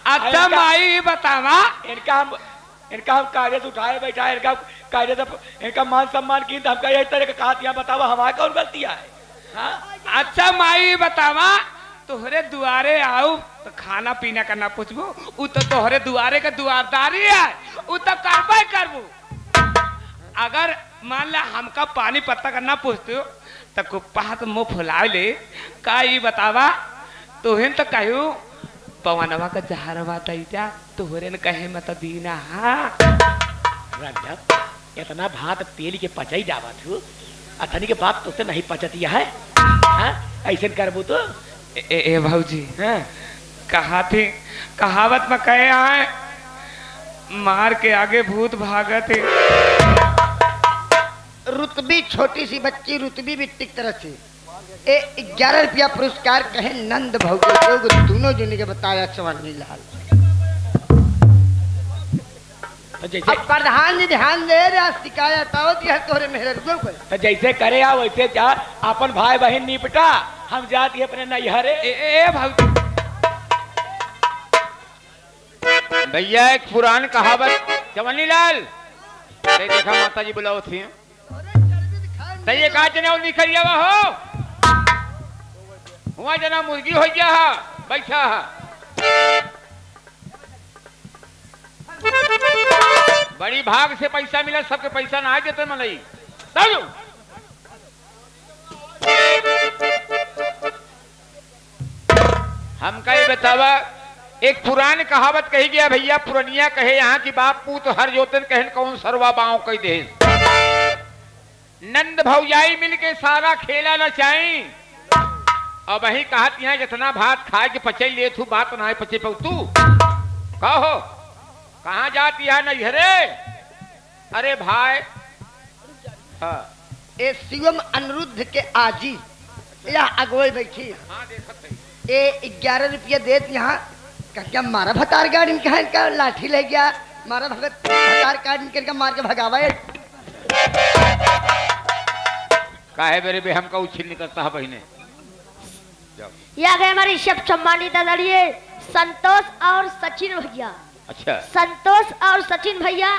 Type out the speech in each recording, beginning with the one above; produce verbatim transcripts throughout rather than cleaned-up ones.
अच्छा इनका, माई बतावा। इनका हम, इनका हम कायदे से उठाए बैठाए, इनका कायदे से, इनका मान सम्मान की, तो हमका यही तरह का कहा दिया, बतावा हमारा कौन गलती है? हाँ? अच्छा माई बतावा, तोहरे दुआरे आऊ तो खाना पीना का ना पूछबू, उ तो तोहरे दुआरे का दुआरदारी है, उ तो करबे करबू। अगर मान ला हमका पानी पत्ता का ना पूछतू, त कुप्पा से मुंह फुलावे ले, का ई बतावा, तोहिन त कहू, पवनवा का जहरवा दई जा, तोहरे न कहे मत दीना, हाँ। रंजन, इतना भात पेल के पचाई जावत हूँ, अथनी के बात तोसे नहीं पचती है, हाँ? ऐसे करबू तो? ए, ए, ए भौजी, हाँ। कहा थी, कहावत में कहे आए, मार के आगे भूत भागत है। रुतबी छोटी सी बच्ची, रुतबी बिट्टी की तरह से। ए ग्यारह रुपया पुरस्कार कहे नंद भौजी लोग दोनों जने के बताया चवन्नी लाल। तो जैसे अब प्रधान जी ध्यान दे रहा, शिकायत आवत है तोरे मेहररुआ को। तो जैसे करे आ वैसे जा, अपन भाई बहन निपटा, हम जाती है अपने नैहरे। ए, ए, ए, भौजी। भैया, एक पुरान कहावत, चवन्नी लाल, ते देखा माता जी बुलावत ही। ते ये का जने और निकल जावा हो? हुआ जना मुर्गी हो गया हा, बैठा हा। बड़ी भाग से पैसा मिला, सबके पैसा ना देते मनई। चलो। हमका ये बतावा, एक पुरान कहावत कही गया भैया, पुरनिया कहे यहाँ कि बाप पूत हर जोतन, कहन कौन सरवा बाँव कई दे। नंद भौजाई मिलके सारा खेला नचाई। अब वही कहत यहाँ जितना भात खाए के पचे ले थू, बात ना पचे पऊ तू। कहो, कहाँ जाती है नैहरे? अरे भाई, हाँ। ए शिवम अनिरुद्ध के आजी, या अगुवाई बैठी। हाँ, देखत है। ए ग्यारह रुपया देत यहाँ, कह क्या मारा भतार गाड़ी में, कहा इनका लाठी ले गया, मारा भगत भतार गाड़ी में, इनका मार के भगावा है। काहे बेरे बे हमका उछिल निकलता है बहिने? जाओ। ये आ गए हमारे सब सम्मानित आदरणीय संतोष और सचिन भैया। अच्छा। संतोष और सचिन भैया,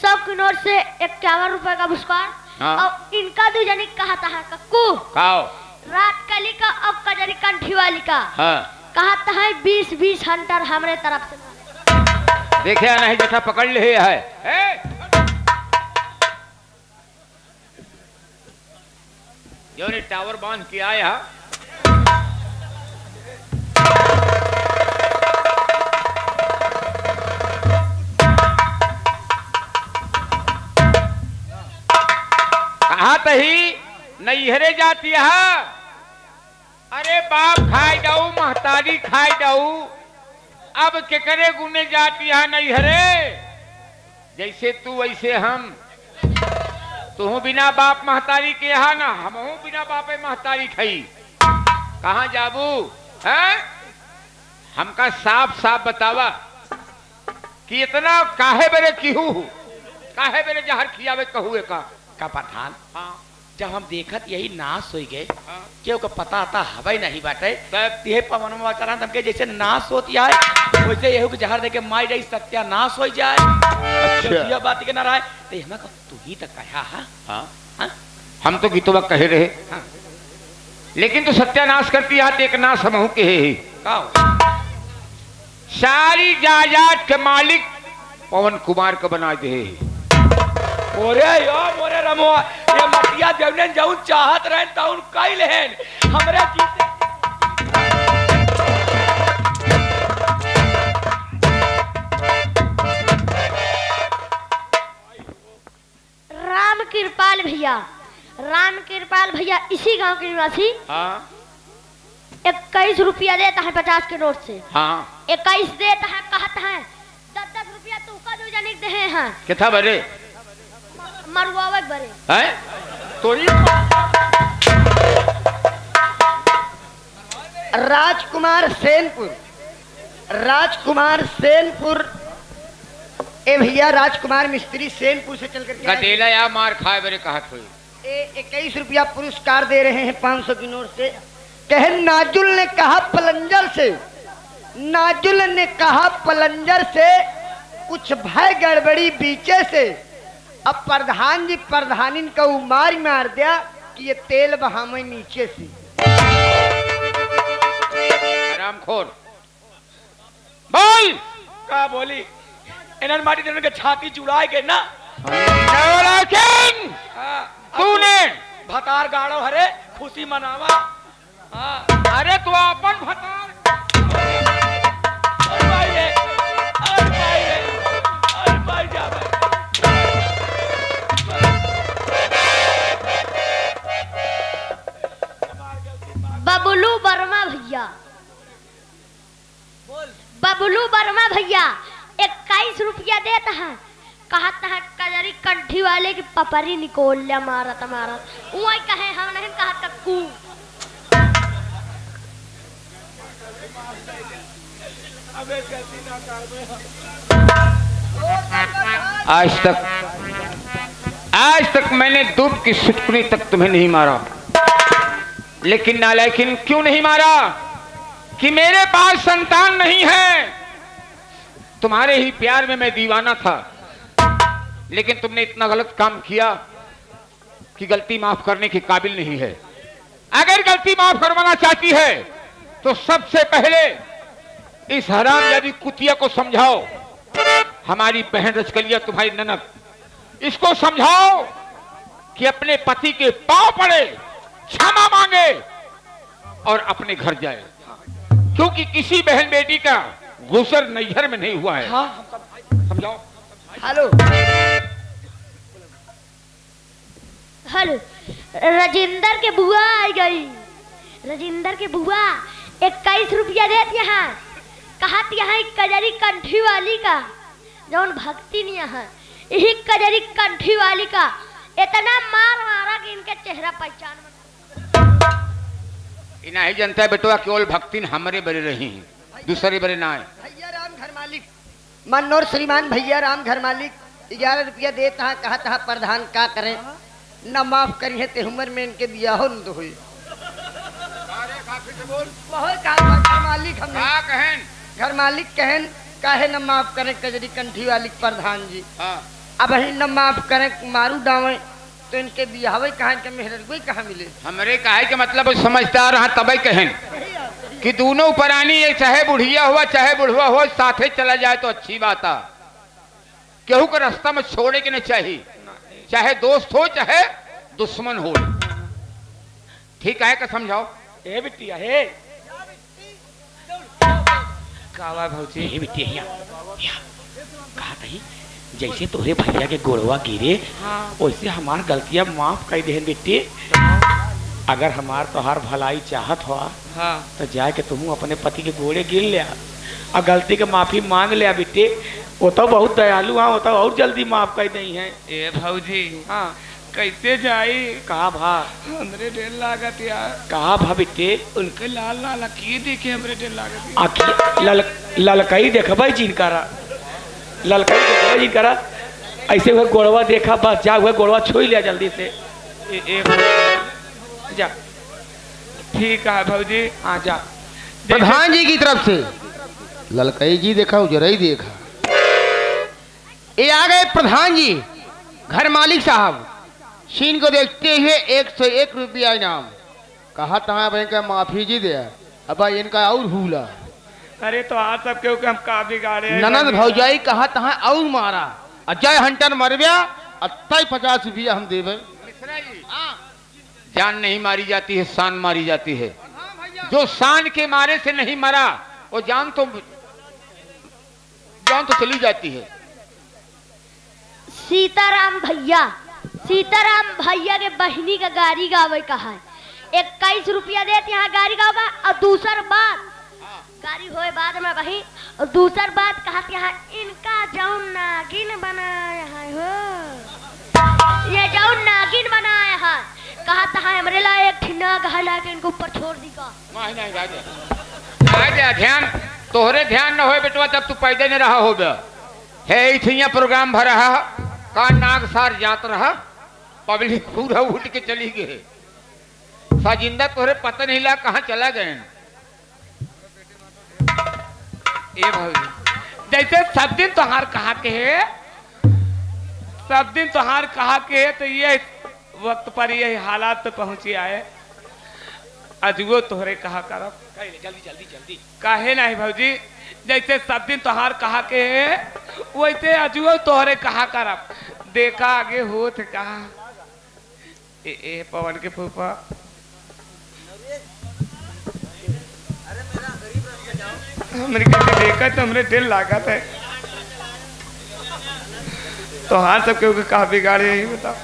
सौ की नोट से इक्यावन रुपए का पुरस्कार। हाँ। और इनका दो जनी कहत है, कक्कू। काओ? रात कली का और कजरी कंठी वाली का। हाँ। कहत है, बीस बीस हंटर हमरे तरफ से। देखे या नहीं, जठा पकड़ ले है। ए! जौन ये टावर बांध के आया। कहा तही नैहरे जाती है। अरे बाप खाए जाऊ, महतारी खाए जाऊ, अब केकरे गुने जाती है नैहरे? जैसे तू वैसे हम, तू बिना बाप महतारी के यहाँ ना, हम बिना बापे महतारी खाई, कहाँ जाबू? हैं? हमका साफ साफ बतावा कि इतना काहे बेरे किहू, काहे बेरे जहर खियावे कहू एका? का प्रधान? हाँ। जब हम देखत यही नाश होई गए, हाँ। केहू के पता आता हवे नहीं बाटे, तब? यह पवन चला हमके जैसे नाश होती है, वैसे यहू के जहर देके माई जाई, सत्यानाश हो जाए। अच्छा। यह बात के ना रहे, तो हमें कहा, तू ही तो कहा, हाँ? हाँ। हाँ? हम तो गीतवा कहे रहे। हाँ। लेकिन तू सत्यानाश करती है, तो एक नाश हमहू के है ही। का हो? सारी जायदाद के मालिक पवन कुमार के बना दे। ओरे यो मोरे रमवा, ये मटिया देवनन जौन चाहत रहन तौन कइल हेन। हमरे जीते राम कृपाल भैया, राम कृपाल भैया इसी गांव के निवासी। हाँ। इक्कीस रुपया देता है पचास के नोट से। हाँ। इक्कीस देता है, कहता है, "दस दस रुपया तू का दो जने के देहे हैं।" कितना बरे? म-, मरुआवे के बरे। हैं? तोरी राजकुमार सेनपुर, राजकुमार सेनपुर, ए भैया, राजकुमार मिस्त्री सेनपुर से चल करके आए। गदेला या मार खाए बरे कहत हुई। ए, इक्कीस रुपया पुरस्कार दे रहे हैं पाँच सौ की नोट से। कहे नाजुल ने कहा पलंजर से, नाजुल ने कहा पलंजर से, कुछ भय गड़बड़ी बीचे से। अब प्रधान जी प्रधानिन का उ मार मार दिया कि ये तेल बहावे नीचे से। हरामखोर, बोल। का बोली? इन्हन माटी देने के छाती जुड़ाए के ना। नौलाखिन, हाँ, अब तूने भतार गाड़ो हरे, खुशी मनावा। हाँ। अरे तू अपन भतार। अरे भाई रे, अरे भाई रे, अरे भाई जा भाई। बबलू वर्मा भैया, बबलू वर्मा भैया इक्कीस रुपया देत हैं, कहत हैं कजरी कंठी वाले की पपरी निकोल ले मारत मारत। वही कहे हम नहीं कहत कक्कू। आज तक, आज तक मैंने दूध की सिटकुनी तक तुम्हें नहीं मारा, लेकिन नालायकिन क्यों नहीं मारा कि मेरे पास संतान नहीं है। तुम्हारे ही प्यार में मैं दीवाना था, लेकिन तुमने इतना गलत काम किया कि गलती माफ करने के काबिल नहीं है। अगर गलती माफ करवाना चाहती है तो सबसे पहले इस हरामजादी कुतिया को समझाओ, हमारी बहन रजकलिया तुम्हारी ननद, इसको समझाओ कि अपने पति के पांव पड़े, क्षमा मांगे और अपने घर जाए, क्योंकि किसी बहन बेटी का गुजर नैहर में नहीं हुआ है। हाँ, हम सब समझाओ। हेलो। हेलो, राजेंद्र के बुआ आई गई। राजेंद्र के बुआ इक्कीस रुपया देत यहाँ, कहत यहाँ एक कजरी कंठी वाली का, जौन भक्तिन यहाँ, यही कजरी कंठी वाली का इतना मार मारा कि इनके चेहरा पहचान में। ई नहीं जनता बेटवा, केवल भक्तिन हमरे बरे रही, दूसरे बरे ना आए। भैया राम घर मालिक, मनोर श्रीमान भैया राम घर मालिक ग्यारह रुपया देत हा, कहत हा प्रधान का करें, न माफ करिहे ते उमर में इनके बियाहो न तो होई। बहुत का घर मालिक हम का कहें? घर मालिक कहें, काहे न माफ करें कजरी कंठी वाली प्रधान जी? हाँ। अब ही न माफ करें, मारू डावें, तो इनके बियाहवे कहाँ, इनके मेहररुए कहाँ मिले? हमरे कहे के मतलब समझदार हाँ तबे कहेन कि दोनों परानी, ये चाहे बुढ़िया हुआ चाहे बुढ़वा हुआ, साथे चला जाए तो अच्छी बात है। केहू के रास्ता में छोड़े के नहीं चाहिए, चाहे दोस्त हो चाहे दुश्मन हो। ठीक है, का समझाओ? ए बिटिया, हे। का बा भौजी? ए बिटिया, हिया, हिया। कहा कही, जैसे तोहरे भैया के गोड़वा गिरे, हाँ। वैसे हमार गलतिया माफ कर देहन बिट्टी। अगर हमार तोहार भलाई चाहत हो, हाँ। तो जाके तुहू अपने पति के गोड़े गिर ले आ, और गलती के माफी मांग ले आ बिट्टी। वो तो बहुत दयालु हाँ, वो तो और जल्दी माफ कर देइहैं। ए भौजी, हाँ। कैसे जाई? कहा भा? हमरे डेर लागत यार। कहा भा बिट्टी? उनके लाल लाल अखिए देखे हमरे डेर लागत यार। आखिए लल-, ललकई देखबे जिनकरा, ललकई देखबे जिनकरा। ऐसे हुए गोड़वा देखा, बस जा हुए गोड़वा छुई लिया जल्दी से। ए, ए, जा। ठीक है भौजी। हाँ, जा। प्रधान जी की तरफ से ललकई जी देखा, उजरई देखा। ये आ गए प्रधान जी, घर मालिक साहब। सीन को देखते हुए एक सौ एक रुपया इनाम। कहा तहाँ बैंक का माफी जी दे, अब इनका और हुला। अरे तो आज सब केहू के हम का बिगाड़े हैं? ननद भौजाई कहा तहाँ और मारा, और जय हंटर मरब्या, और तय पचास रुपया हम देबे। मिश्रा जी, हाँ। जान नहीं मारी जाती है, शान मारी जाती है। हाँ भैया। जो शान के मारे से नहीं मरा, वो जान तो जान तो चली जाती है। सीताराम भैया, सीताराम भैया के बहिनी का गारी गावे का है। इक्कीस रुपया देत यहाँ गारी गावा, और दूसर बात, गारी होए बाद में बही, और दूसर बात कहत यहाँ, इनका जौन नागिन बनाया है हो, ये जौन नागिन बनाया है, कहत है हमरे ला एक ठिना गहना के इनके ऊपर छोड़ दी का। नहीं, नहीं, राजा। राजा, ध्यान, तोहरे ध्यान न होए बेटवा, तब तू पैदा नहीं रहा होबे। हे, इथिया प्रोग्राम भरा है, का नाग सार जात रहा, पब्लिक पूरा उठ के चली गए। साजिंदा तोहरे पता नहीं ला कहाँ चला गए। ए भौजी, जैसे सब दिन तोहार कहा के है, सब दिन तोहार कहा के है, तो ये वक्त पर यही हालात पे पहुँची आए। अजुओ तोहरे कहा करब। कहे ले, जल्दी, जल्दी, जल्दी। काहे नहीं भौजी, जैसे सब दिन तोहार कहा के है, वैसे अजुओ तोहरे कहा करब। देखा आगे होत का। ए, ए, पवन के फूफा, हमरे के देखा तो हमरे दिल लागत है। तोहार सब केहू के का बिगाड़े, यही बताओ।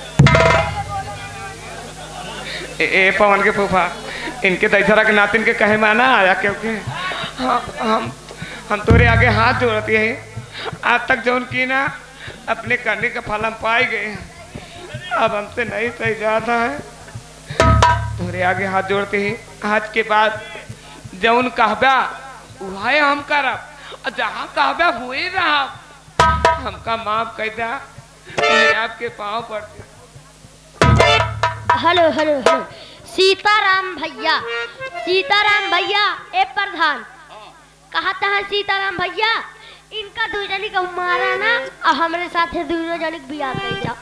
ए, ए, पवन के फूफा, इनके दशहरा के नातिन के कहे में ना आया, क्योंकि हम, हम, हम तोरे आगे हाथ जोड़त ही। आज तक जौन की ना, अपने करने का फल हम पाए गए हैं, अब हमसे नहीं सही जाता है। तोरे आगे हाथ जोड़ते ही, आज के बाद जौन कहबा, वह हम करब, और जहाँ कहबा, हुए रहब। हमका माफ कर दा, मैं आपके पाँव पड़ते। हेलो, हेलो, हेलो। सीताराम भैया, सीताराम भैया, ए प्रधान, कहत हैं सीताराम भैया, इनका दुइ जनी का मारा ना, और हमरे साथे दुइनो जनी के बियाह कर जा।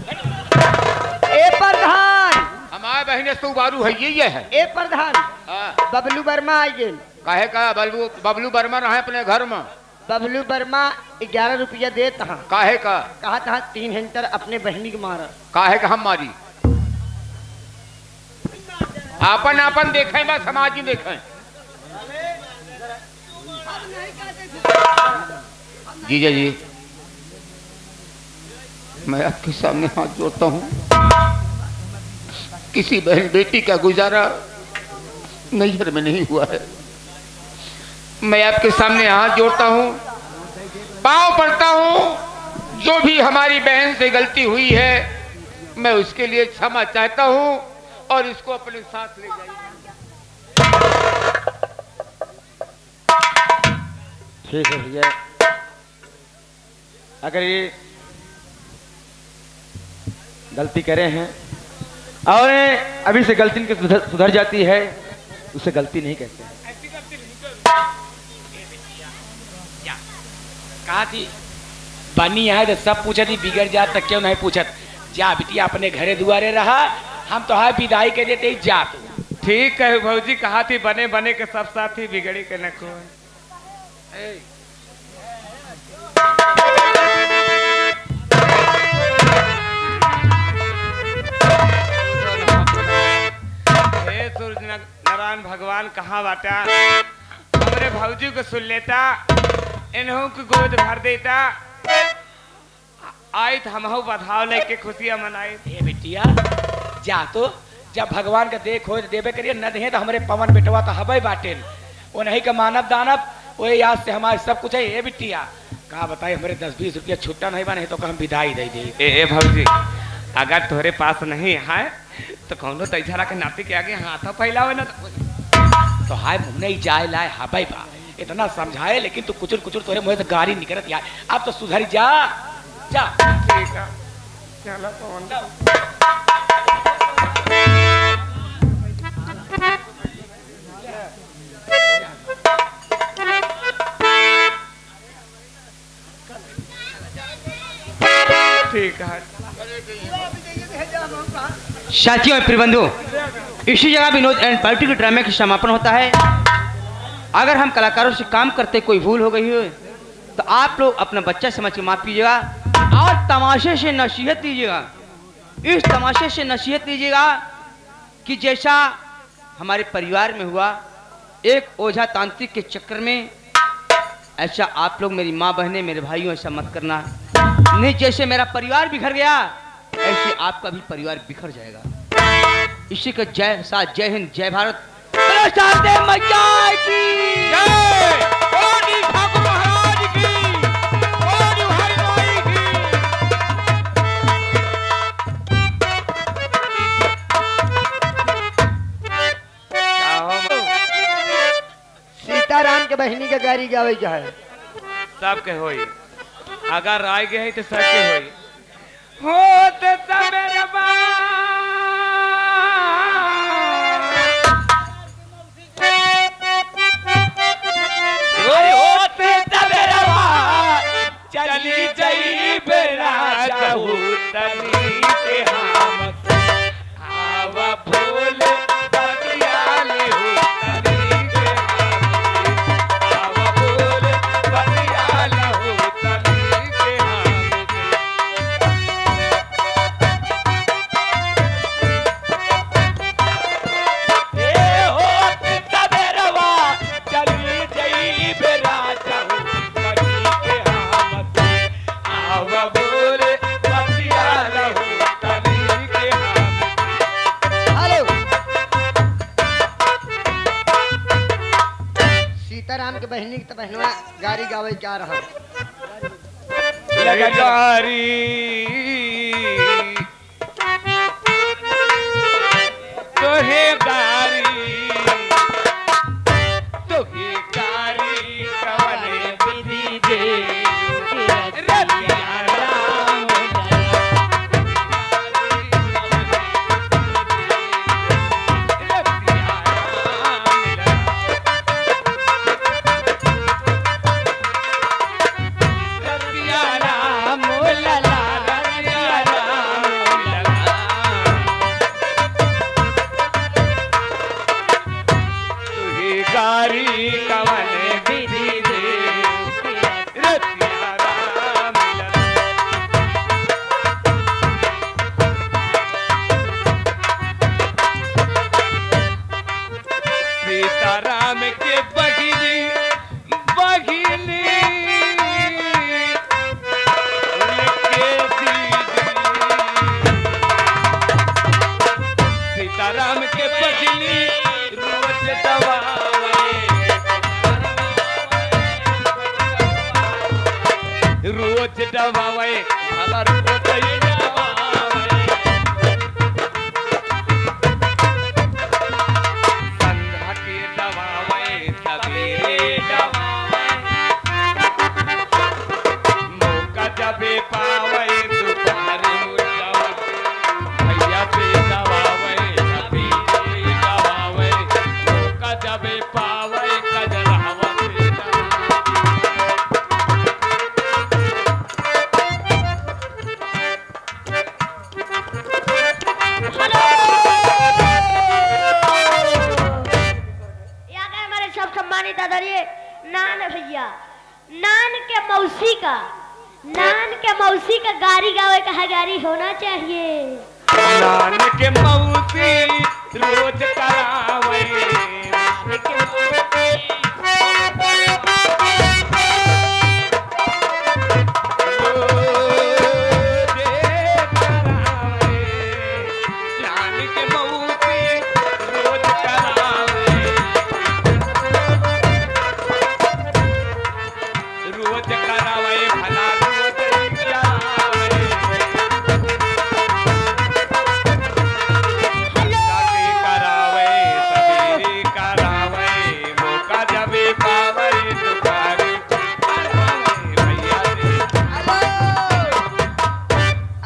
ए प्रधान। हमारे बहिने से उबारू है, ये, ये है। ए प्रधान। हाँ। बबलू वर्मा आ गए। काहे का बबलू, बबलू वर्मा रहे अपने घर में? बबलू वर्मा ग्यारह रुपया देत हाँ। काहे का? कहत हाँ तीन हेंटर अपने बहिनी के मारा। काहे का हम मारी? आपन, आपन देखें, बस समाज ही देखें। जीजा जी, मैं आपके सामने हाथ जोड़ता हूँ। किसी बहन बेटी का गुजारा नैहर में नहीं हुआ है। मैं आपके सामने हाथ जोड़ता हूँ, पाँव पड़ता हूँ। जो भी हमारी बहन से गलती हुई है, मैं उसके लिए क्षमा चाहता हूँ और इसको अपने साथ ले जाइए। ठीक है भैया, अगर ये गलती करे हैं और अभी से गलती इनकी सुधर, सुधर जाती है, उसे गलती नहीं कहते हैं। कहा थी बनी है तो सब पूछत ही, बिगड़ जात तो क्यों नहीं पूछत। जा बिटिया, अपने घरे दुआरे रहा, हम तो है विदाई के देते ही जा तू। ठीक है भौजी, कहा थी बने बने के सब साथी, बिगड़ी के न कोई। हे सूरज नारायण भगवान कहाँ बाटा? हमरे भौजी को सुन लेता, इन्हों की गोद भर देता। आई त हमहू बधाव लेके खुशियाँ मनाई। ए बिटिया, जा तो, जब भगवान का देख होए त देबे करिए, न देहे त हमरे पवन बेटवा त हबे बाटेन। ओ नहीं का मानव दानव, ओए याद से हमारे सब कुछ है। ए बिटिया, का बताई, हमरे दस बीस रुपया छुट्टा नहीं बा, नहीं तो का हम विदाई दे दे। ए, ए भौजी, अगर तोहरे पास नहीं है तो कौनो तैझरा के नाती के आगे हाथ फैलावे ना तो। तो हाय मुँह नहीं जाए लाए हबे बा। इतना समझाए, लेकिन तू कुचुर कुचुर तोरे मुँह से गारी निकलत यार। अब तो सुधर जा, जा। ठीक है, चला पवन। ठीक है। साथियों एवं प्रियबंधु, इसी जगह विनोद एंड पार्टी के ड्रामे का समापन होता है। अगर हम कलाकारों से काम करते कोई भूल हो गई हो तो आप लोग अपना बच्चा समझ के माफ कीजिएगा और तमाशे से नसीहत लीजिएगा। इस तमाशे से नसीहत लीजिएगा कि जैसा हमारे परिवार में हुआ, एक ओझा तांत्रिक के चक्कर में ऐसा आप लोग, मेरी माँ बहनें, मेरे भाइयों, ऐसा मत करना। नहीं, जैसे मेरा परिवार बिखर गया, ऐसे आपका भी परिवार बिखर जाएगा। इसी के जय साथ, जय हिंद, जय भारत। बोलो शारदे मैया की जय। बोलो नील ठाकुर महाराज की। बोलो हरि माई की। का हो? सीताराम के बहिनी के गारी गावे के है। सबके होई, अगर राय के है तो सबके होई। होत सबेरवा, अरे होत सबेरवा। हो तनी के हमसे, आवा बोल बतिया ले हो तनी के हमसे, आवा बोल बतिया ले हो तनी के हमसे। ए हो सबेरवा चली जइबे राजा हो तनी के हमसे, आवा बोल बतिया ले हो तनी के हमसे। हेलो। सीताराम के बहिनी के त बहनवा गारी गावे का रहा। गारी तोहे गारी, तोहे गारी कवने विधि दे, रतिया राम लला। रतिया राम लला। रतिया राम लला, रतिया राम लला। तुही गारी कवन विधि दे, रतिया राम लला। सीताराम के बहिनी, बहिनी के दीदी। सीताराम के बहिनी रोज दबावे, रोज दबावे, भला रोज दबावे। संध्या के दबावे, सबेरे दबावे, मौका जबे पावे, दुपहरे उठावे, भैया से दबावे, सबेरे दबावे, मौका जबे पावे, कजरहवा से दबावे। हेलो। यहाँ के हमारे सब सम्मानित आदरणीय नान भैया, नान के मौसी का, नान के मौसी का गारी गावे का है, गारी होना चाहिए। नान के मौसी रोज करावे, नान के मौसी रोज करावे, नान के मौसी रोज करावे। रोज करावे भला रोज करावे। हेलो। जाके करावे, सबेरे करावे, मौका जबे पावे, दुपहरे करावे, भैया रे। हेलो।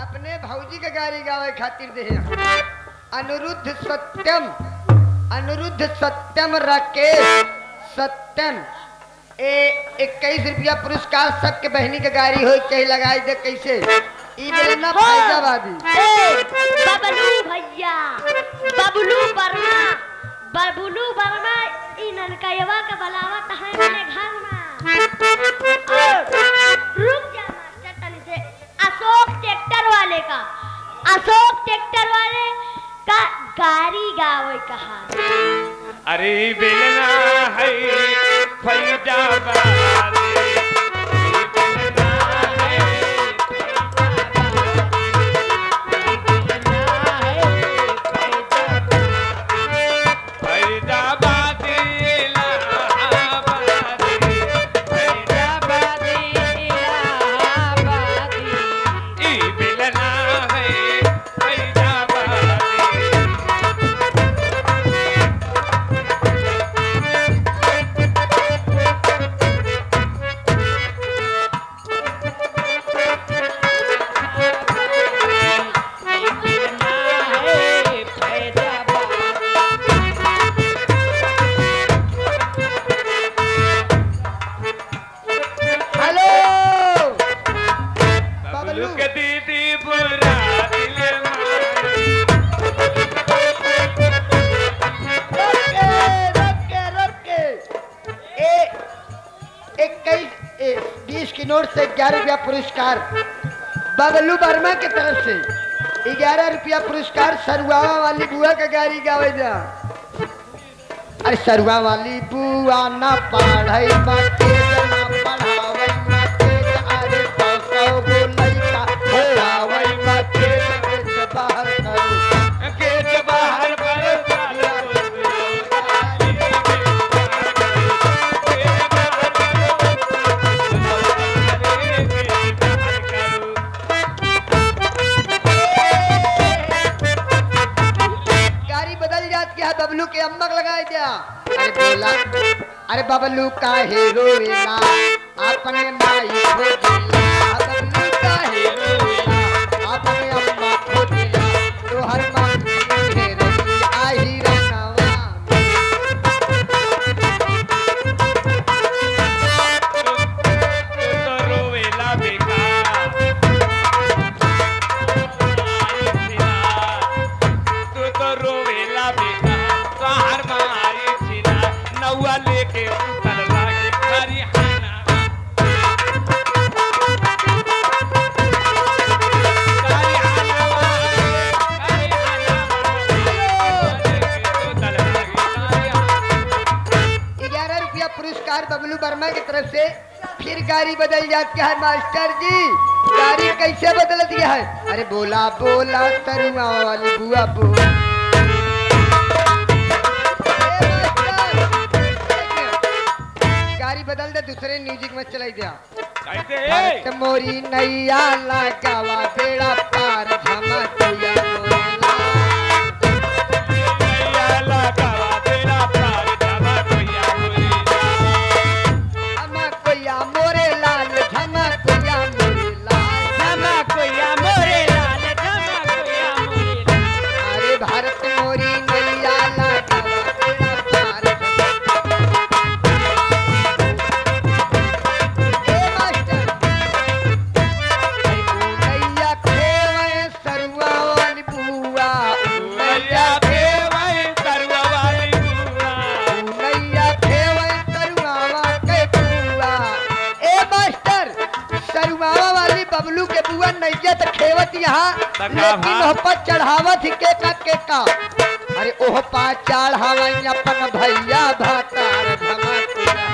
अपने भौजी के गारी गावे खातिर दे। अनिरुद्ध सत्यम, अनिरुद्ध सत्यम, राकेश सत्यम, ए, इक्कीस रुपया पुरस्कार, सबके बहिनी के गारी होई, कहीं लगाई दे कैसे। ई बेलना हाँ। फैजाबादी। ए, बबलू भैया, बबलू वर्मा, बबलू वर्मा, ई ननकयवा के बुलावत है मेरे घर में। और रुक जा मास्टर तनी से, अशोक ट्रैक्टर वाले का, अशोक ट्रैक्टर वाले का गारी गावे कहा। अरे बेलना है फैजाबाद, बेलना है फैजाबाद, बेलना है फैजाबाद। फैजाबाद, इलाहाबाद, फैजाबाद, इलाहाबाद, ई बेलना है फैजाबाद। इक्कीस, ए, बीस की नोट से ग्यारह रुपया पुरस्कार बबलू वर्मा के तरफ से, ग्यारह रुपया पुरस्कार सरुआवा वाली बुआ का गारी गावे जा। अरे सरुआ वाली बुआ ना पढ़ाई मा तेज, ना पढ़ावई मा तेज, अरे सौ सौ गो लइका पढ़ावई मा तेज, तेज बाहर करू। के जवाहर पर गाड़ी बदल जात क्या है, बबलू के अम्मक लगाए दिया। अरे बोला, अरे बबलू काहे रोवेला, अपने माई खोजेला। बबलू काहे रोवेला, अपने अम्मा खोजेला। तोहर माई के रही आही रंगवा। तू तो रोवेला बेकार। तू तो रोवेला बेकार। तोहर माई छिना। नौआ लेके उतल लागे खरिहाना। ग्यारह रुपया पुरस्कार बबलू वर्मा की तरफ से। फिर गाड़ी बदल जाती है मास्टर जी, गाड़ी कैसे बदल दिया है? अरे बोला बोला सरुआ वाली बुआ बोल। ए मास्टर, गाड़ी बदल दे, दूसरे म्यूजिक में चलाई दिया। कैसे? भरत मोरी नैया लगावा बेड़ा पार झमकुया मोरेला। नैया लगावा बेड़ा पार झमकुया मोरेला। झमकुया मोरे लाल, झमकुया मोरे लाल। झमकुया मोरे लाल, झमकुया मोरे लाल। अरे भरत मोरी नैया लगावा बेड़ा पार। ए मास्टर, अरे ऊ नैया खेवे सरुआ वाली बुआ, ऊ नैया खेवे सरुआ वाली बुआ, ऊ नैया खेवे सरुआ के बुआ। ए मास्टर, सरुआवा वाली बबलू के बुआ नैया त खेवत यहाँ, त का लेकिन भा? ओह पर चढ़ावत ही केका केका। अरे ओह पा चढ़ावई अपन भैया भातार धमकुया।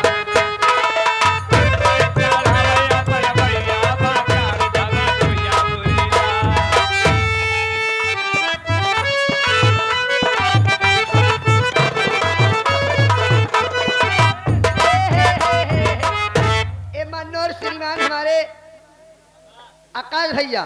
ए मनोहर श्रीमान हमारे आकाश भैया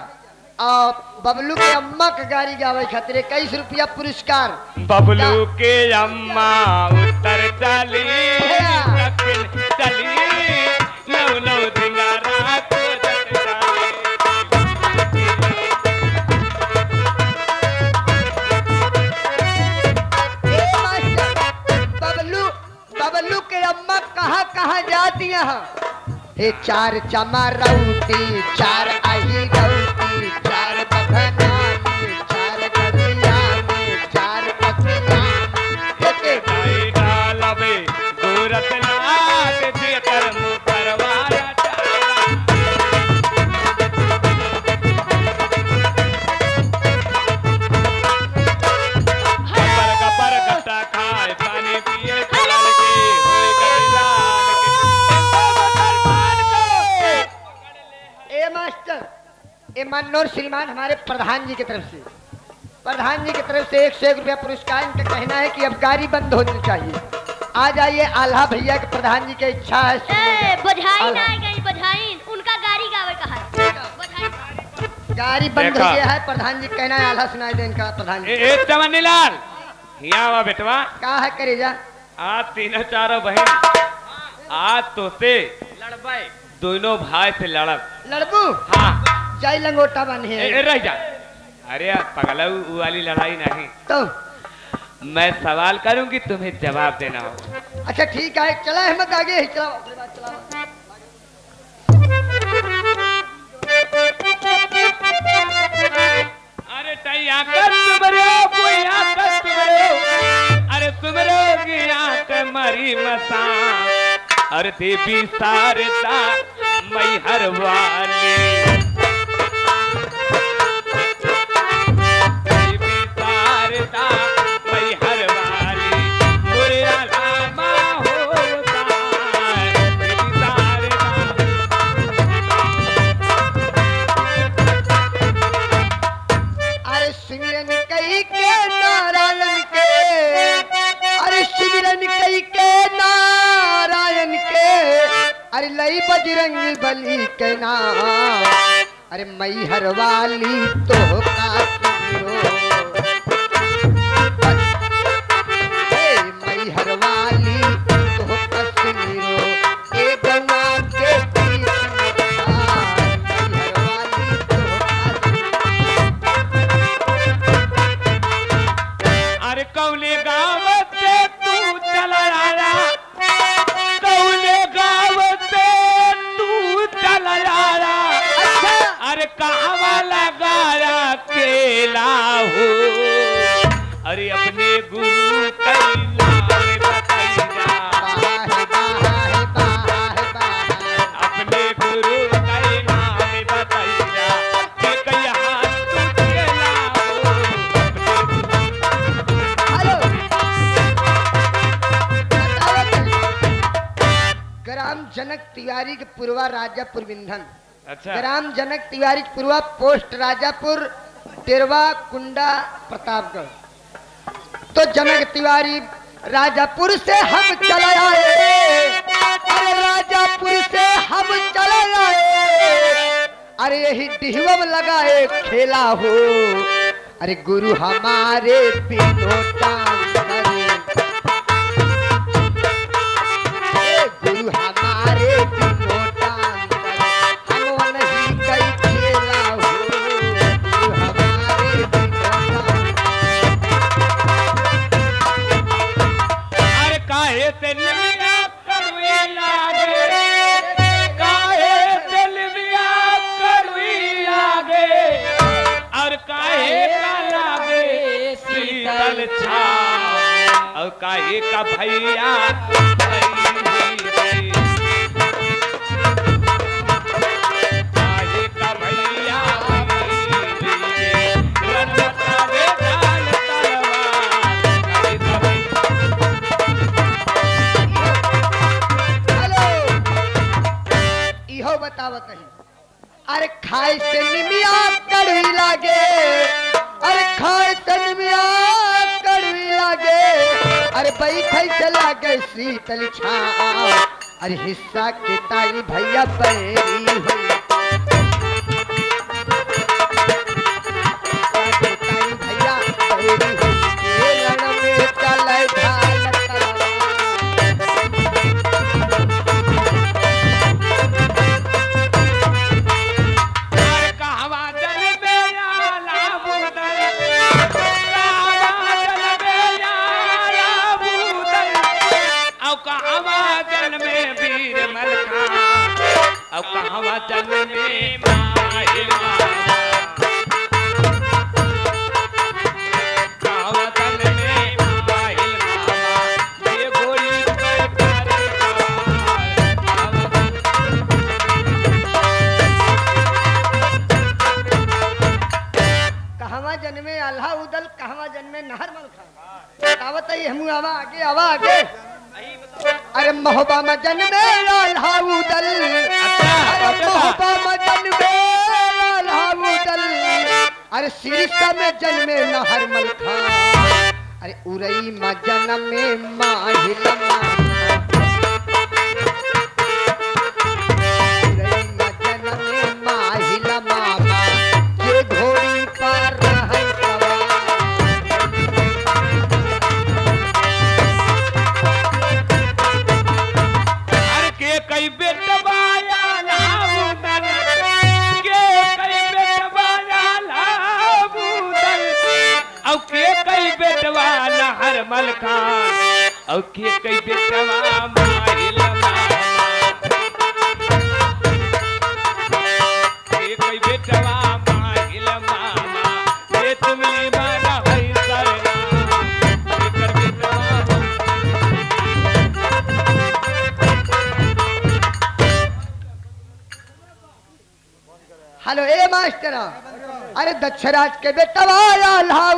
और बबलू के अम्मा के गारी गावे खातिर इक्कीस रुपया पुरस्कार। बबलू के अम्मा उत्तर चली, भैया। दक्षिण चली, नौ नौ दिन रात को जग जाए। ए मास्टर, बबलू बबलू के अम्मा कहाँ कहाँ जाती हैं? हे चार चमारौती, चार अहिरौती, चार बभनानी, चार गलियानी, चार पतियानी। हे के नाई डालबे गोरखनाथ जी कर मुखरवाया। गपर गपर गट्टा खाए, पानी पिए, चल के होई गइलान के। ए मास्टर, ए मनोहर श्रीमान हमारे प्रधान जी की तरफ से, प्रधान जी की तरफ से एक सौ एक रुपया पुरस्कार। इनका कहना है कि अब गारी बंद होनी चाहिए। आ जाइए, आल्हा भैया के, प्रधान जी की इच्छा है, सुनिए। ए, बधाई आल्हा। ना आ गई, बधाई। उनका गारी गावे का है। बधाई। गारी बंद देखा। हो गया है, प्रधान जी कहना है, आल्हा सुनाई दे इनका, प्रधान जी। ए, ए, चमन्नी लाल, हियाँ आवा बेटवा। का है करेजा? आज तीनों चारों बहन, आज तोसे लड़बै। दोनों भाई से लड़ब। लड़बू? हाँ। जाई लंगोटा बान्हे। ए, ए, रह जा। अरे यार, पगला, उ, उ वाली लड़ाई नहीं। तो? मैं सवाल करूंगी, तुम्हें जवाब देना होगा। अच्छा, ठीक है, चला अहमद आगे ही, चला, ओकरे बाद चला। अरे, तैया कर सुमरो, कोई आकर सुमरो। अरे, सुमरो की आंख मरी मसा। अरे देवी शारदा मैहर वाली, देवी शारदा मैहर वाली, मोरे रामा होता, देवी शारदा। अरे सिमरन कई के नारायण के, अरे सिमरन कई के नारायण के, अरे लई बजरंग बली के नाम। अरे मैहर वाली तोहका सिमरो, ए मैहर वाली तोहका सिमरो, ए गौआ के कृष्ण भगवान, मैहर वाली तोहका सिमरो। अरे कौने गाँव से तू चला आया, कौने गाँव से तू चला आया? अच्छा। अरे कहवा लगाया केला हो? अरे अपने गुरु कई नाम बताइया। वाह, वाह, वाह, वाह। अपने गुरु कई नाम बताइया। के कई हाथ तू केला हो? हेलो। ग्राम जनक तिवारी के पुरवा राजापुर बिंधन। अच्छा। ग्राम जनक तिवारी के पुरवा, पोस्ट राजापुर, टेरवा कुंडा, प्रतापगढ़। तो जनक तिवारी, राजापुर से हम चले आए, अरे राजापुर से हम चले आए, अरे यही डिहवम लगाए खेला हो। अरे गुरु हमारे बिनोटा करे, ए गुरु हमारे बिनोटा करे, हम वनही कई खेला हो, गुरु हमारे बिनोटा। अरे काहे से निमिया कड़वी लागे, काहे से निमिया कड़वी लागे, और काहे का लागे शीतल छाँव, और काहे का भैया, काहे का भैया, हेलो, इहो बतावत ही। अरे खाए से निमिया कड़वी लागे, अरे खाए से निमिया कड़वी लागे, अरे बैठे से लागे शीतल छाँव। अरे हिस्सा के ताई भैया बैरी होई, हिस्सा के ताई भैया बैरी होई, ए रण में चले ढाल तलवार। अरे कहवा जनमे आला बूदल, कहवा जनमे आला बूदल, औ कहवा जनमे वीर मलखान, औ कहवा जनमे माहिल मामा। कहवा जनमे आल्हा उदल, कहवा जनमे नहर मलखान। बतावत ही हमू, आवा आगे, आवा आगे। अरे महोबा में जनमे आल्हा उदल। अच्छा, अरे अच्छा। महोबा में जनमे आल्हा उदल। अरे सिरसा में जनमे नहर मलखान, अरे उरई में जनमे माहिल मामा, उरई में जनमे माहिल मामा, जे घोड़ी पर रहन सवार। अरे के कई बेटवा आल्हा उदल, के कई बेटवा आल्हा उदल, औ के कई बेटवा नहर मलखान, औ के कई बेटवा माहिल मामा, के कई बेटवा माहिल मामा, ये तुमली माना है सरना, के कर बेटवा। हेलो, ए मास्टर, अरे दक्षराज के बेटवा आल्हा